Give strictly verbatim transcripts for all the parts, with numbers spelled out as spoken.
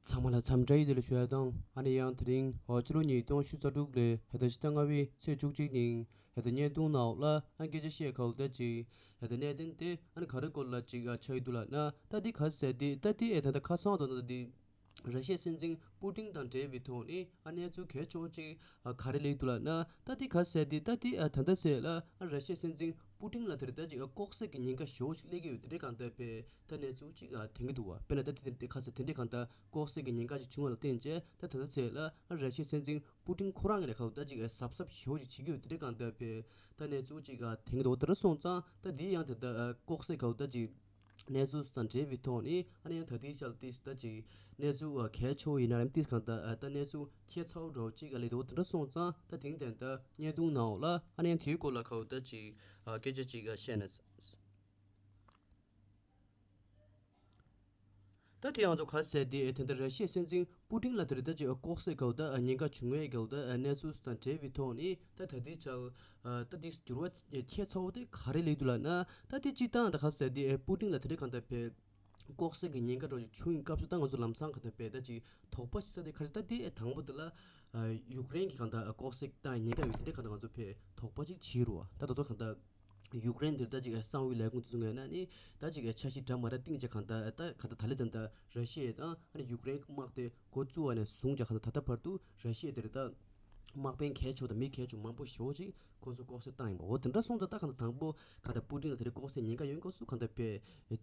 ཚང་མ་ལ་འཚམས་འདྲི་ཡི་དེ་ལ་ཞུ་ཡ་དང་ཨ་ནི་ཡང་དེ་རིང་ཕྱི་ལོ་ཉིས་སྟོང་ཉི་ཤུ་རྩ་དྲུག་ལོའི་ཧེ་ད་ཕྱི་ཟླ་ལྔ་པའི་ཚེས་བཅུ་གཅིག་ཉིན་ཧེ་ད་བརྙན་ཐུང་ནང་ལ་ཨ་སྐད་ཆ་བཤད་ག་ལ་ད་ཅིག་ཧེ་ད་གནད་དོན་དེ་ཨ་ནི་ག་རེ་སྐོར་ལ་ཅིག་ཨ་ཆགས་ཡི་འདུག་ལབ་ན། ད་འདི་ག་ཟེར་དེ་ད་འདི་ཨེ་ད་ད་ཁ་སང་དང་ད་འདི་ར་ཤི་ཡའི་སྲིད་འཛིན་པུ་ཏིན་དང་འབྲེལ་བའི་ཐོག་ནས་ཨ་གནས་ཚུལ་གལ་ཆེ་བོ་ཅིག་ཨ་ག་རེ་སླེབས་འདུག་ལབ་ན། ད་འདི་ག་ཟེར་དེ་ད་འདི་ཨ་ད་ད་ཟེར་ལ་ཨ་ར་ཤི་ཡའི་སྲིད་འཛིན་པུ་ཏིན་ལ་དེ་རེད་ད་ཅིག་ཨ་ལྐོག་གསོད་ཀྱི་ཉེན་ཁ་ཞེ་བོ་ཅིག་སླེབས་ཀྱི་ཡོད་དེ་འདྲའི་གང་ལྟར་པའི་ད་གནས་ཚུལ་ཅིག་ཨ་དྲན་གྱི་འདུག་བ། དཔེར་ན་ད་འདི་དེ་ག་ཟེར་དེ་འདྲའི་གང་ལྟར་ལྐོག་གསོད་ཀྱི་ཉེན་ཁ་ཅིག་བྱུང་བ་ལ་བརྟེན་བྱས་ད་ད་ད་ཟེར་ལ་ཨ་ར་ཤི་ཡའི་སྲིད་འཛིན་པུ་ཏིན་ཁོ་རང་གི་ལས་ཁ་ལ་ད་ཅིག་ཨ་གཟབ་གཟབ་ཞེ་བོ་ཅིག་བྱེད་ཀྱི་ཡོད་དེ་འདྲའི་གང་ལྟར་པའི་ད་གནས་ཚུལ་ཅིག་ཨ་དྲན་གྱི་འདུག་དེ་འདྲ་སོང་ཙང་ད་འདི་ཡང་དེ་ད་ལྐོག་གསོད་ག་ལ་ད་ཅིག་གནས་ཚུལ་དང་འབྲེལ་བའི་ཐོག་ནས་ཨ་ནི་ཡང་ད་ལྟའི་ཆར་ཏིས་ད་ཅིག་གནས་ཚུལ་གལ་ཆེ་བོ་ཡིན་ན་རམ་ཏིས་གང་ལྟར་ད་གནས་ཚུལ་ཁྱད་མཚར་བོ་འདྲ་བོ་ཅིག་ལས་འདུག་དེ་འདྲ་སོང་ཙང་ད་དེང་དེང་ད་བརྙན་ཐུང་ནང་ལ་ཨ་ནི་ཡང་དེའི་སྐོར་ལ་ག་ལ་ད་ཅིག་སྐད་ཆ་ཅིག་བཤད་ན། ད་དེ་ཡང་ཚོ་ག་ཟེར་དེ་དེ་འདྲ་ར་ཤི་ཡའི་སྲིད་འཛིན་པུ་ཏིན་ལ་དེ་རེད་ད་ཅིག་ལྐོག་གསོད་ག་ལ་ད་ཉེན་ཁ་བྱུང་བའི་ག་ལ་ད་གནས་ཚུལ་དང་འབྲེལ་བའི་ཐོག་ནས་ད་ད་ལྟའི་ཆར། ད་འདི་འགྱུར་བ་ཁྱད་མཚར་བོ་དེ་ག་རེ་སླེབས་འདུག་ལབ་ན། ད་དེ་སྤྱིར་བཏང་ད་ག་ཟེར་དེ་པུ་ཏིན་ལ་དེ་རིང་གང་ལྟར་བས་ལྐོག་གསོད་ཀྱི་ཉེན་ཁ་འདྲ་བོ་ཅིག་བྱུང་ཡིན་སྐབས་སུ་ད་ང་ཚོ་ལམ་སང་གང་ལྟར་བས་ད་ཅིག་དོགས་པ་ཞིག་ཟ་དེ་ག་རེ་ད་དེ་དང་པོ་དེ་ལ་ཡུཀ་རེན་གྱི་གང་ལྟར་ལྐོག་གསོད་བཏང་ཉེན་ཁ་ཡོད་དེ་འདྲ་གང་ལྟར་ང་ཚོ་བས་དོགས་པ་ཅིག་བྱེད་རུ་བ། ད་ད་དོ་གང་ལྟར་ཡུཀ་རེན་འདིར་ད་ཅིག་གསང་བའི་ལས་ཁུངས་དེ་ཚོ་ངོས་ནས་ནི་ད་ཅིག་འཆར་གཞི་འདྲ་མ་འདྲ་བཏིང་བྱས་གང་ལྟར་ད་གང་ལྟར་ད་ལེ་ད་ལྟ་ར་ཤི་ཡ་དང་ཨ་ནི་ཡུཀ་རེན་དམག་དེ་འགོ་བཙུགས་པ་ནས་བཟུང་བྱས་གང་ལྟར་ད་ལྟ་བར་དུ་ར་ཤི་ཡ་དེར་ད་དམག་དཔོན་གལ་ཆེ་བ་དང་མི་གལ་ཆེ་བ་མང་པོ་ཞེ་པོ་ཅིག་ཁོང་ཚོ་ལྐོག་གསོད་བཏང་ཡིན་པ། འོ་དེ་འདྲ་སོང་ཙང་ད་གང་ལྟར་དང་པོ་གང་ལྟར་པུ་ཏིན་ལ་དེ་རིང་ལྐོག་གསོད་ཉེན་ཁ་ཡོང་སྐབས་སུ་གང་ལྟར་པའི་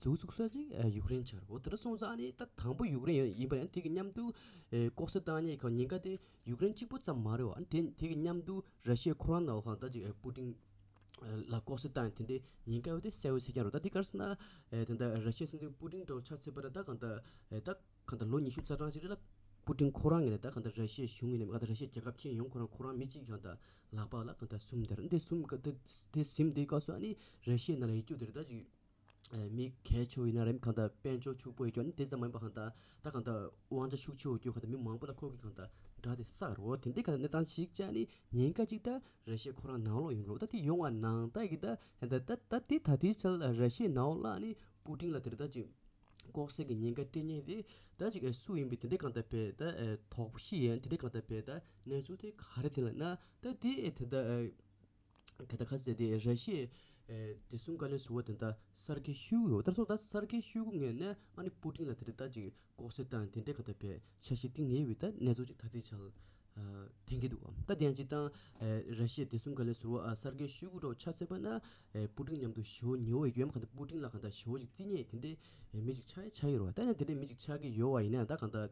འཛུགས་བཙུགས་ས་ཅིག་ཡུཀ་རེན་ཆགས་རེད། འོ་དེ་འདྲ་སོང་ཙང་ཨ་ནི་ད་དང་པོ་ཡུཀ་རེན་ཡིན་པ་ཡང་དེ་གི་མཉམ་དུ་ལྐོག་གསོད་བཏང་ཉེན་ཁ་ཉེན་ཁ་དེ་ཡུཀ་རེན་གཅིག་པུ་ཙམ་མ་རེད་བ། ཨ་ནི་དེ་དེ་གི་མཉམ་དུ་ར་ཤི་ཡ་ཁོ་རང་ནང་ལ་གང་ལྟར་ཅིག་པུ་ཏིན་ལ་ལྐོག་གསོད་བཏང་ཡང་དེ་འདྲའི་ཉེན་ཁ་ཡོད་དེ་གསལ་བོ་གསལ་རྐྱང་རེད། ད་དེ་ག་རེ་ཟེར་ན། ད་ལྟ་ར་ཤི་ཡའི་སྲིད་འཛིན་པུ་ཏིན་འདྲ་བོ་ཆ་མཚོན་པ་ན་ད་གང་ལྟར་ད་གང་ལྟར་ལོ་ཉི་ཤུ་རྩ་གྲངས་ཅིག་རེད་ལ། པུ་ཏིན་ཁོ་རང་ངོས་ནས་ད་གང་ལྟར་ར་ཤི་ཡའི་གཞུང་ངོས་ནས་གང་ལྟར་ར་ཤི་ཡའི་རྒྱལ་ཁབ་ཁྱེར་ཡོང་ཁོ་རང་ཁོ་རང་མི་གཅིག་གང་ལྟར་ལག་པ་ལ་གང་ལྟར་ཟིན་དེ་རེད། འདི་ཟིན་ག་དེ་དེ་ཟིན་དེ་སྐབས་སུ་ཨ་ནི་ར་ཤི་ཡའི་ནང་ལ་ཡོད་རྒྱུ་དེ་རེད་ད་ཅིག་མི་གལ་ཆེ་བོ་ཡིན་ན་རེད། གང་ལྟར་དཔལ་འབྱོར་ཕྱུག་པོ་ཡོད་རྒྱུ་ཨ་ནི་དེ་ཙམ་མ་ཡིན་པ་གང་ལྟར་ད་གང་ལྟར་དབང་ཆ་ཤུགས་ཆེ་བོ་རྒྱུ་གང་ལྟར་མི་མང་པོ་ལ་ཁོ་གི་གང་ལྟར་དགྲ་དེ་བསགས་རེད། འོ་དེ་འདྲའི་གང་ལྟར་གནས་སྟངས་ཤིག་ཅིག་ཨ་ནི་ཉེན་ཁ་ཅིག་ད་ར་ཤི་ཡ་ཁོ་རང་ནང་ལོགས་ཡོང་རོགས། ད་དེ་ཡོང་བ་ནང་ལྟ་གི་ད་ད་ད་ད་དེ་ད་དེའི་ཆར་ར་ཤི་ཡའི་ནང་ལོགས་ལ་ཨ་ནི་པུ་ཏིན་ལ་དེ་རེད་ད་ཅིག་ལྐོག་གསོད་ཀྱི་ཉེན་ཁ་སྤྲད་མཁན་དེ་ད་ཅིག་སུ་ཡིན་པའི་དེ་འདྲའི་གང་ལྟར་བས་ད་དོགས་པ་ཞིག་ཡིན་དེ་འདྲའི་གང་ལྟར་བས་ད་གནས་ཚུལ་དེ་ག་རེ་དེ་ལབ་ན། ད་དེ་དེ་ད་ད་ད་ག་ཟེར་དེ་ར་ཤི་ཡའི་བདེ་སྲུང་བཀའ་བློན་ཟུར་པ་དེ་ད་སར་གི་ཤོ་གུ་ཡོད། ད་སོ་ད་སར་གི་ཤོ་གུ་ངོས་ནས་ཨ་ནི་པུ་ཏིན་ལ་དེ་འདྲ་ད་ཅིག་ལྐོག་གསོད་བཏང་དེ་འདྲའི་གང་ལྟར་བས་འཆར་གཞི་བཏིང་ངེས་པའི་ད་གནས་ཚུལ་ཅིག་ད་ལྟའི་ཆར་ཐོན་གྱི་འདུག་ད་དེ་ཡང་ཅིག་ད་ར་ཤི་ཡའི་བདེ་སྲུང་བཀའ་བློན་ཟུར་པ་སར་གི་ཤོ་གུ་འདྲ་བོ་ཆ་མཚོན་པ་ན་པུ་ཏིན་མཉམ་དུ་ཞེ་པོ་ཉེ་བོ་ཡོད་མ་གང་ལྟར་པུ་ཏིན་ལ་གང་ལྟར་ཞེ་པོ་ཅིག་རྩིས་ཉེས་དེ་འདྲའི་མི་ཅིག་ཆགས་ཆགས་ཡོད་རེད་བ། ད་ཡང་དེ་འདྲའི་མི་ཅིག་ཆགས་ཀྱི་ཡོད་བ་ཡིན་ན་ད་གང་ལྟར་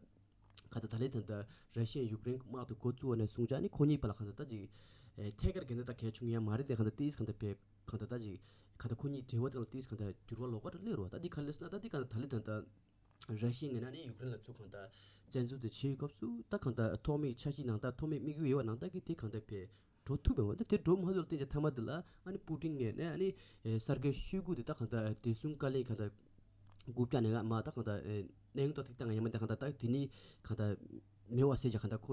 ག་ད་ད་ལེ་ད་ད་ར་ཤི་ཡ་ཡུཀ་རེན་དམག་ཏུ་འགོ་བཙུགས་པ་ནས་བཟུང་ཅག་ནི་ཁོ་གཉིས་བར་ལ་ག་ད་ད་ཅིག་ཐད་ཀར་ག་ད་ད་གལ་བྱུང་ཡ་མ་རེད་དེ་ག་ད་ཏིས་ག་ད་བེ་ག་ད་ད་ཅིག་ག་ད་ཁོ་གཉིས་འབྲེལ་བ་དང་ཏིས་ག་ད་འགྱུར་བ་ལོག་པ་རེད་ལེ་རོ། ད་འདི་ག་ལེ་སོང་ན་ད་འདི་ག་ད་ད་ལེ་ད་ད་ར་ཤི་ཡ་ངོས་ནས་ནི་ཡུཀ་རེན་ལ་ཚུར་ག་ད་བཙན་འཛུལ་དེ་བྱེད་ཡོད་སྐབས་སུ་ད་ག་ད་ཐོག་མའི་འཆར་གཞི་ནང་ད་ཐོག་མའི་དམིགས་ཡུལ་ཡོད་པ་ནང་ད་གི་དེ་ག་ད་བེ་འགྲོ་ཐུབ་པའི་འོ་ད་དེ་འགྲོ་མ་ཐུབ་ལ་བརྟེན་ཅག་མཐའ་མ་དེ་ལ་ཨ་ནི་པུ་ཏིན་ངོས་ནས་ཨ་ནི་སར་གི་ཤོ་གུ་དེ་ད་ག་ད་བདེ་སྲུང་བཀའ་བློན་ག་ད་རྐུབ་བཀྱག་ནས་ང་མ་ད་གང་ལྟར་གནས་ཡུན་ཏོག་ཏིག་བཏང་ཡ་མ་ད་གང་ལྟར་ད་དེ་ནི་གང་ལྟར་མེད་པ་ཟེར་ཅག་གང་ལྟར་ཁོ་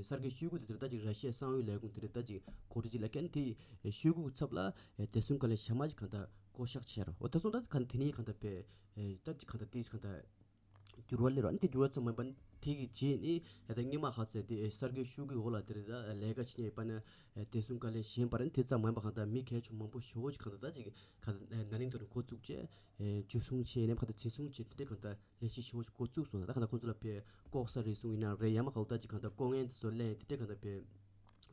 སར་གི་ཤོ་གུ་དེ་དེར་ད་ཅིག་ར་ཤི་ཡའི་གསང་བའི་ལས་ཁུངས་དེར་ད་ཅིག་གོ་སྒྲིག་ཅིག་ལ་ཀན་དེ་ཤོ་གུ་ཚབ་ལ་བདེ་སྲུང་བཀའ་བློན་ཞྭ་དམར་ཅིག་གང་ལྟར་བསྐོ་གཤགས་བྱས་རོ། འོ་ད་སོང་ད་གང་དེ་ནི་གང་ལྟར་པས་ད་ཅིག་གང་ལྟར་དེ་གང་ལྟར་འགྱུར་བ་སླེབས་རོ། ཨ་ནི་དེ་འགྱུར་བ་ཙམ་མ་ཡིན་པ་དེ་གི་རྗེས་ནི་ད་སྔོན་མ་ག་ཟེར་དེ་སར་གི་ཤོ་གུའི་འོག་ལ་དེར་ད་ལས་ཀ་བྱེད་མཁན་ཡོད་པ་ན་བདེ་སྲུང་བཀའ་བློན་གཞན་པ་རེད། དེ་ཙམ་མ་ཡིན་པ་གང་ལྟར་མི་གལ་ཆུང་མང་པོ་ཞེ་པོ་ཅིག་གང་ལྟར་ད་ཅིག་གང་ལྟར་ན་ནིང་དུ་འགོ་བཙུགས་བྱས། འཇུ་བཟུང་བྱས་ནས་གང་ལྟར་འཛིན་བཟུང་བྱས་དེ་འདྲའི་གང་ལྟར་ལས་གཞི་ཞེ་པོ་ཅིག་འགོ་བཙུགས་སོང་ན་ད་གང་ལྟར་ཁོང་ཚོ་ལ་ཕའི་ལྐོག་ཟ་རེ་ཟུང་ཡིན་ན་རེད། ཡང་མ་གང་ལྟར་ཅིག་གང་ལྟར་ལྐོག་རྔན་དེ་ཚོ་ལེན་དེ་འདྲའི་གང་ལྟར་ཕའི་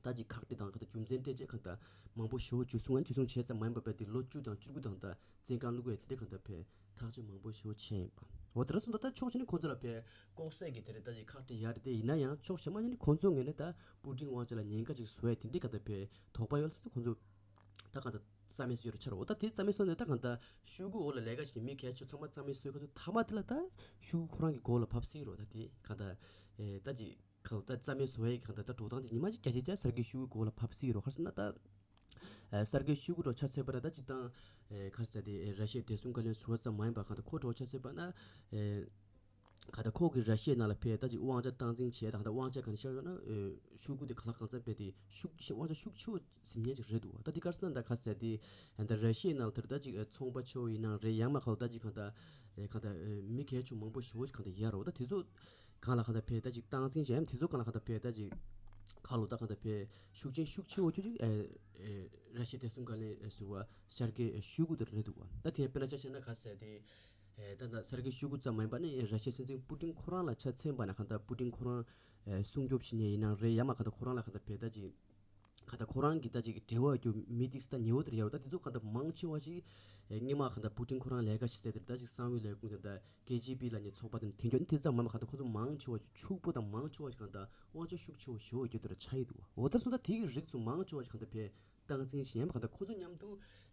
ད་ཅིག་ཁག་དེ་དང་གང་ལྟར་རྒྱུ་མཚན་སྤྲད་བྱས་གང་ལྟར་མང་པོ་ཞེ་པོ་འཇུ་བཟུང་ཨ་འཇུ་བཟུང་བྱས་ཙམ་མ་ཡིན་པ་ཕའི་དེ་ལོ་བཅུ་དང་བཅུ་དགུ་དང་ད་བཙོན་ཁང་བླུགས་ཡས་དེ་འདྲའི་གང་ལྟར་ཕའི་ཐག་གཅོད་མང་པོ་ཞེ་པོ་བྱས་ཡིན་པ། འོ་དེ་འདྲ་སོང་ད་ད་ཕྱོགས་གཅིག་ནས་ཁོང་ཚོ་ལ་ཕའི་ལྐོག་ཟ་གི་དེ་རེད་ད་ཅིག་ཁག་དེ་ཡ་རེད་དེ་ཡིན་ན་ཡང་ཕྱོགས་གཞན་མ་ཡིན་ནི་ཁོང་ཚོ་ངོས་ནས་ད་པུ་ཏིན་དབང་ཆ་ལ་ཉེན་ཁ་ཅིག་བཟོ་ཡས་དེ་འདྲའི་གང་ལྟར་ཕའི་དོགས་པ་ཡོད་ལ་ཟེར་ཏེ་ཁོང་ཚོ་ད་གང་ལྟར་རྩ་མེད་བཟོས་རུ་ཆགས་རོ། ད་དེ་རྩ་མེད་བཟོས་ནས་ད་གང་ལྟར་ཤོ་གུ་འོག་ལ་ལས་ཀ་བྱེད་མཁན་མི་གལ་ཆེ་ཚང་མ་རྩ་མེད་བཟོས་ཁ་ཚོ་མཐའ་མ་དེ་ལ་ད་ཤོ་གུ་ཁོ་རང་གི་མགོ་ལ་བབས་སྲིད་རོ། ད་དེ་གང་ལྟར་ཨེ་ད་ཅིག་གང་ལྟར་རྩ་མེད་བཟོ་བའི་གང་ལྟར་ད་འགྲོ་སྟངས་དེ་ཉི་མ་གཅིག་རྒྱ་ཆེ་ཆ་སར་གི་ཤོ་གུ་མགོ་ལ་བབས་སྲིད་རོ། ག་རེ་ཟེར་ན་ད་ཨེ་སར་གི་ཤོ་གུ་འདྲ་ཆ་མཚོན་པ་ན་ད་ཅིག་ད་ཨེ་ག་རེ་ཟེར་དེ་ཨེ་ར་ཤི་ཡའི་བདེ་སྲུང་བཀའ་བློན་ཟུར་པ་ཙམ་མ་ཡིན་པར་གང་ལྟར་ཁོ་འདྲ་ཆ་མཚོན་པ་ན་ཨེ། ག་ད་ཁོ་གི་ར་ཤི་ཡའི་ནང་ལ་ཕེ་ད་ཅིག་དབང་ཆ་སྟངས་འཛིན་བྱས་དང་ད་དབང་ཆ་གང་ཤར་ཡོད་ན་ཤོ་གུ་དེ་ག་ལ་གང་ཚ་བེ་དེ་ཤུགས་དབང་ཆ་ཤུགས་ཆེ་བོ་ཟིན་མཁན་ཅིག་རེད་འདུག་ད་དེ་ག་རེ་ཟེར་ན་ད་ག་ཟེར་དེ་ད་ར་ཤི་ཡའི་ནང་ལ་དེར་ད་ཅིག་ཚོང་པ་ཆེ་བོ་ཡིན་ནའང་རེད། ཡང་མ་ག་ད་ཅིག་གང་ད་ ཨེ་གང་ལྟར་ཨེ་མི་གལ་ཆུང་མང་པོ་ཞེ་པོ་ཅིག་གང་ལྟར་ཡོད་རེད་བ། ད་དེ་ཚོ་གང་ལ་གང་ལྟར་ཕེ་ད་ཅིག་སྟངས་འཛིན་བྱས་ཡམ་དེ་ཚོ་གང་ལ་གང་ལྟར་ཕེ་ད་ཅིག་ཁ་ལོ་ད་གང་ལྟར་ཕེ་ཤུགས་རྐྱེན་ཤུགས་ཆེ་བོ་ཅིག་ཅིག་ཨེ་ཨེ་ར་ཤི་ཡའི་བདེ་སྲུང་བཀའ་བློན་ཟུར་པ་སར་ཀེ་ཤོའི་གུ་དེ་རེད་འདུག་བ། ད་དེ་ཡང་དཔེར་ན་ཆ་བཞག་ན་ག་ཟེར་དེ་ཨེ་ད་ད་སར་ཀེ་ཤོའི་གུ་ཙམ་མ་ཡིན་པ་ནི་ར་ཤི་ཡའི་སྲིད་འཛིན་པུ་ཏིན་ཁོ་རང་ལ་ཆ་མཚོན་པ་ན་གང་ལྟར་པུ་ཏིན་ཁོ་རང་ཨེ་སྲུང་སྐྱོབ་བྱེད་མཁན་ཡིན་ན་རེད། ཡང་མ་གང་ལྟར་ཁོ་རང་ལ་གང་ལྟར་ཕེ་ད་ཅིག་ག་ད་ཁོ་རང་གི་ད་ཅིག་འབྲེལ་བ་རྒྱུ་མི་ཏིག་ད་ཉེ་བོ་དེར་ཡོད་རེད། ད་དེ་ཚོ་ག་ད་མང་ཆེ་བ་ཞིག་ཨེ་སྔོན་མ་ག་ད་པུ་ཏིན་ཁོ་རང་ལས་ཀ་བྱེད་ས་དེར་ད་ཅིག་གསང་བའི་ལས་ཁུངས་དེ་ད་ཀེ་ཇི་བི་ལབ་མཁན་ཚོགས་པ་དེ་ནས་དེ་འགྱོ་ནི་དེ་ཙམ་མ་མ་ག་ད་ཁོ་ཚོ་མང་ཆེ་བ་ཞིག་ཕྱུག་པོ་དང་མང་ཆེ་བ་ཞིག་ག་ད་དབང་ཆ་ཤུགས་ཆེ་བ་ཞེ་བོ་རྒྱུ་དེར་ཆགས་ཡོད་འདུག་འོ་ད་སོང་ད་དེ་གི་རིགས་ཚོ་མང་ཆེ་བ་ཞིག་ག་ད་ཕེ་སྟངས་འཛིན་བྱེད་ཡམ་ག་ད་ཁོ་ཚོ་མཉམ་དུ་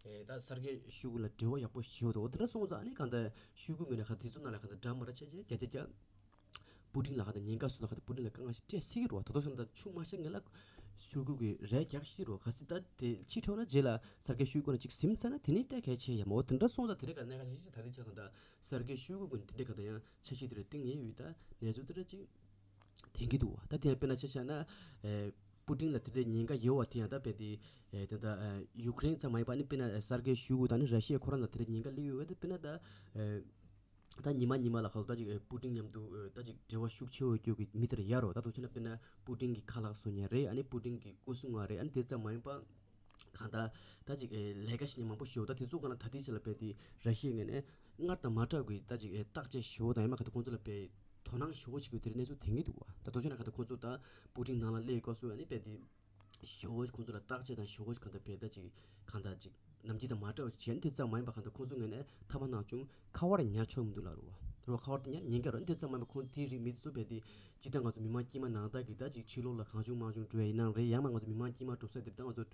ཨེ་ད་སར་ཀེ་ཤོའི་གུ་ལ་འབྲེལ་བ་ཡག་པོ་ཞེ་བོ་འདུག་འོ་དེ་འདྲ་སོང་ཙང་ཨ་ནི་ག་ད་ཤོའི་གུ་ངོས་ནས་ག་དེ་ཚོ་ནང་ལ་ག་ད་འདྲ་མ་འདྲ་བྱས་བྱས་རྒྱ་རྒྱ་རྒྱ། པུ་ཏིན་ལ་ག་ད་ཉེན་ཁ་བཟོ་ལ་ག་ད་པུ་ཏིན་ལ་དཀའ་ངལ་ཞིག་སྤྲད་སྲིད་ཀྱི་རེད་བ། ད་དུང་སོང་ད་ཆུ་མ་བཞག་ངེས་ལ་ཤོའི་གུ་གི་རས་རྒྱག་སྲིད་རེད་བ། ག་སྲིད་ད་དེ་ཕྱི་དྲོ་ན་རྗེས་ལ་སར་ཀེ་ཤོའི་གུ་ན་ཅིག་ཟིམ་ཚར་ན་དེ་ནི་ལྟ་གལ་ཆེ་ཡ་མ། འོ་དེ་འདྲ་སོང་ད་དེ་རེ་ག་གནད་འགག་ཞིག་ད་དེ་ཆ་ཚང་ད་སར་ཀེ་ཤོའི་གུ་གུ་ནི་དེ་འདྲ་ག་ད་ཡང་འཆར་གཞི་དེ་རེ་བཏིང་ངེས་ཡོད་ད་གནས་ཚུལ་དེ་རེ་ཅིག་དེང་གི་འདུག་བ། ད་དེ་ཡང་དཔེར་ན་ཆ་བཞག་ན་ཨེ་པུ་ཏིན་ལ་དེ་འདྲའི་ཉེན་ཁ་ཡོད་བ་དེ་ཡང་ད་དཔེ་དེ་ཨེ་དེ་ད་ཨེ་ཡུཀ་རེན་ཙམ་མ་ཡིན་པ་ནི་དཔེར་ན་ཨེ་སར་ཀེ་ཤོའི་གུ་དང་ནི་ར་ཤི་ཡ་ཁོ་རང་ལ་དེ་འདྲའི་ཉེན་ཁ་སླེབས་ཡོད་བས། ད་དཔེར་ན་ད་ཨེ། ད་ཉི་མ་ཉི་མ་ལ་ཁ་ལོ་ད་ཅིག་ཨེ་པུ་ཏིན་མཉམ་དུ་ཨེ་ད་ཅིག་འབྲེལ་བ་ཤུགས་ཆེ་བོ་རྒྱུ་གི་མི་དེར་ཡ་རོ། ད་དུང་ཕྱིན་ན་དཔེར་ན་པུ་ཏིན་གྱི་ཁ་ལག་བཟོ་མཁན་རེད། ཨ་ནི་པུ་ཏིན་གྱི་སྐུ་སྲུང་བ་རེད། ཨ་ནི་དེ་ཙམ་མ་ཡིན་པ་གང་ལྟར་ད་ཅིག་ཨེ་ལས་ཀ་བྱེད་མཁན་མང་པོ་ཞིག་ཡོད། ད་དེ་ཚོ་གང་ལ་ད་ལྟའི་ཆ་ལ་དཔེ་དེ་ར་ཤི་ཡའི་ངོས་ནས་སྔར་དང་མ་འདྲ་བའི་ད་ཅིག་ཨེ་བརྟག་དཔྱད་ཞུ་བ་དང་ཡང་མ་གང་ལྟར་ཁོང་ཚོ་ལ་དཔེ་དོ་སྣང་ཞུ་བ་བྱེད་དགོས་དེ་རེད་གནས་ཚུལ་དེང་གི་འདུག་བ། ད་དུང་ཕྱིན་ན་གང་ལྟར་ཁོང་ཚོ་ད་པུ་ཏིན་ནང་ལ་སླེབས་སྐབས་སུ་ཨ་ནི་དཔེ་དེ། ཞེ་བོ་ཁོང་ཚོ་ལ་བརྟག་དཔྱད་དང་ཞེ་བོ་གང་ལྟར་བས་ད་ཅིག་གང་ལྟར་ཅིག་ནམ་རྒྱུན་དང་མ་འདྲ་བ་ཅིག་བྱས་ནས་དེ་ཙམ་མ་ཡིན་པ་གང་ལྟར་ཁོང་ཚོ་ངོས་ནས་ཐ་མ་ནང་བྱུང་ཁ་བར་ཉར་ཆོག་མི་འདུག་ལབ་རེད་བ། རེད་བ། ཁ་བར་དུ་ཉར་ཉན་གྱི་རེད། དེ་ཙམ་མ་ཡིན་པ་ཁོང་དེའི་རིགས་མི་དེ་ཚོ་བས་དེ་ཇི་ལྟར་ང་ཚོ་མི་མང་དཀྱུས་མ་ནང་ལྟར་གྱི་ད་ཅིག་ཕྱི་ལོགས་ལ་གང་བྱུང་མང་བྱུང་འགྲོ་ཡ་ཡིན་ནའང་རེད། ཡང་མ་ང་ཚོ་མི་མང་དཀྱུས་མ་འགྲོ་ས་དེ་ད་ང་ཚོ་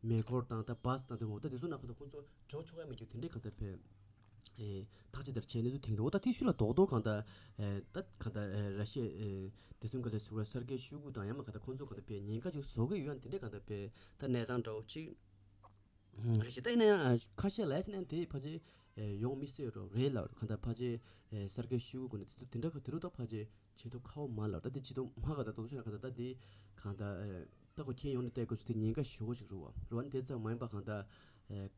མེ་འཁོར་དང་ད་བྷ་སི་དང་དེ་འོ་ད་དེ་ཚོ་ནང་གང་ལྟར་ཁོང་ཚོ་འགྲོ་ཆོག་ཡ་མེད་རྒྱུ་དེ་འདྲས་གང་ལྟར་བས། ཨེ་ཐག་གཅོད་དེར་བྱས་ནས་དུ་དེང་དུ་འོ་ད་དེ་ཤུལ་ལ་རྡོག་རྡོག་གང་ལྟར་ཨེ་ད་གང་ལྟར་ཨེ་ར་ཤི་ཡའི་ཨེ་བདེ་སྲུང་ག་ལས་ཟུར་པ་སར་ཀེ་ཤོའི་གུ་དང་ཡང་མ་གང་ལྟར་ཁོང་ཚོ་གང་ལྟར་བས་ཉེན་ཁ་ཅིག་བཟོ་གི་ཡོད་ཡང་དེ་འདྲས་གང་ལྟར་བས་ད་གནས་སྟངས་འདྲ་བོ་ཅིག་རེད་ཤག་ད་ཡིན་ན་ཡང་ཨ་ཁ་ཤས་ལ་ཡ་དེ་ནས་དེ་ཕལ་ཆེར་ཨེ་ཡོང་མི་སྲིད་རོ་རེད་ལ་གང་ལྟར་ཕལ་ཆེར་ཨེ་སར་ཀེ་ཤོའི་གུ་ནས་དེ་ཚོ་དེ་འདྲ་ག་དེ་རུ་ད་ཕལ་ཆེར་བྱེད་ཐུབ་ཁག་པོ་མ་ལབ། ད་དེ་ཇི་ལྟར་མ་ག་ད་དོག་ཆ་ན་ག་ད་ད་དེ་གང་ལྟར་ཨེ་ད་ཁོ་ཁྱེད་ཡོང་ནས་བལྟས་དགོས་ཚུལ་དེ་ཉེན་ཁ་ཞེ་པོ་ཞིག་རེད་བ། རེད་བ། དེ་ཙམ་མ་ཡིན་པ་གང་ལྟར་ཨེ་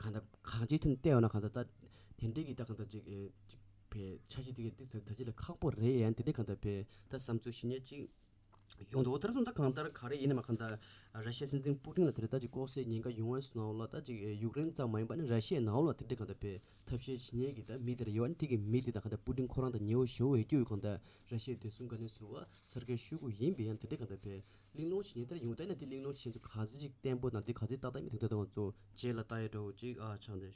གང་ལྟར་གང་ཅིའི་ཐོག་ནས་བལྟས་ཡོང་ན་གང་ལྟར་ད་དེ་འདྲའི་གི་ད་གང་ལྟར་ཅིག་ཨེ་ཅིག་བས་འཆར་གཞི་དེ་གི་ཏིག་ཙམ་ད་ཅི་ལ་ཁག་པོ་རེད། ཡང་དེ་འདྲའི་གང་ལྟར་བས་ད་བསམ་ཚུལ་ཞིག་ཉེ་ཅིག་ཡོང་འདུག་འོ་དེར་སོང་ད་གང་ལྟར་ག་རེ་ཡིན་ནའང་གང་ལྟར་ར་ཤི་ཡའི་སྲིད་འཛིན་པུ་ཏིན་ལ་དེ་རེད་ད་ཅིག་ལྐོག་ཟའི་ཉེན་ཁ་ཡོང་བ་སོང་ན་འོ་ལ་ད་ཅིག་ཨེ་ཡུཀ་རེན་ཙམ་མ་ཡིན་པ་ནི་ར་ཤི་ཡའི་ནང་ལ་དེ་འདྲའི་གང་ལྟར་བས། ཐབས་ཤེས་བྱེད་མཁན་གྱི་ད་མི་དེ་རེད་ཡོད། ཨ་ནི་དེ་གི་མི་དེ་ད་གང་ལྟར་པུ་ཏིན་ཁོ་རང་དང་ཉེ་བོ་ཞེ་བོ་ཡོད་རྒྱུ་ཡོད་གང་ལྟར་ར་ཤི་ཡའི་བདེ་སྲུང་བཀའ་བློན་ཟུར་པ་སར་ཀེ་ཤོའི་གུ་ཡིན་པས་ཡང་དེ་འདྲའི་གང་ལྟར་བས་གླེང་སློང་བྱེད་མཁན་དེ་རེད་ཡོང་། ད་ཡིན་ན་དེ་གླེང་སློང་བྱེད་མཁན་ཚོ་ག་ཚོད་ཅིག་བརྟན་པོ་དང་དེ་ག་ཚོད་ཏག་ཏག་ཡིན་མི་འདུག་ད་ང་ཚོ་རྗེས་ལ་ལྟ་ཡ་འདྲ་བོ་ཅིག་ཨ་ཆགས་འདུག་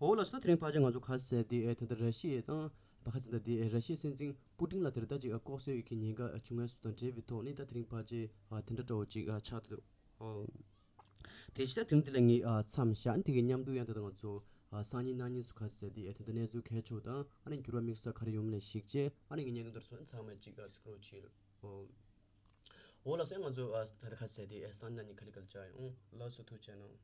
འོ་ལགས་སོ། ད་དེ་རིང་ཕལ་ཆེར་ང་ཚོ་ག་ཟེར་དེ་ཨེ་ད་ལྟ་ར་ཤི་ཡ་དང་བ་ག་ཟེར་ད་དེ་ཨེ་ར་ཤི་ཡའི་སྲིད་འཛིན་པུ་ཏིན་ལ་དེ་རེད་ད་ཅིག་ཨ་ལྐོག་ཟའི་གི་ཉེན་ཁ་བྱུང་ཡ་སོགས་དང་འབྲེལ་བའི་ཐོག་ནས་ད་དེ་རིང་ཕལ་ཆེར་ཨ་དེ་འདྲ་འདྲ་བོ་ཅིག་ཨ་ཆགས་འདུག་ཨོ། དེ་ཕྱི་ད་དེ་རིང་འདི་ལ་ངས་ཨ་མཚམས་བཞག་དེ་གི་མཉམ་དུ་ཡང་ད་ལྟ་ང་ཚོ་ཨ་སང་ཉིན་གནངས་ཉིན་སུ་ག་ཟེར་དེ་ཨེ་ད་ལྟ་གནས་ཚུལ་གལ་ཆེ་བ་དང་ཨ་ནི་འགྱུར་བ་དམིགས་བསལ་ག་རེ་ཡོང་མིན་ལ་གཞིགས་བྱས་ཨ་ནི་ངས་བརྙན་ཐུང་དེར་སོང་ཚང་མ་ཅིག་ཨ་སི་ཀྲོལ་བྱེད། ཨོ། འོ་ལགས་སོ། ང་ཚོ་ཨ་ད་ལྟ་ག་ཟེར་དེ་ཨེ་སང་ཉིན་གནངས་ཉིན་ག་ལེ་ག་ལེ་བཅར་ཡོང་། ལགས་སོ། ཐུགས་རྗེ་གནང་།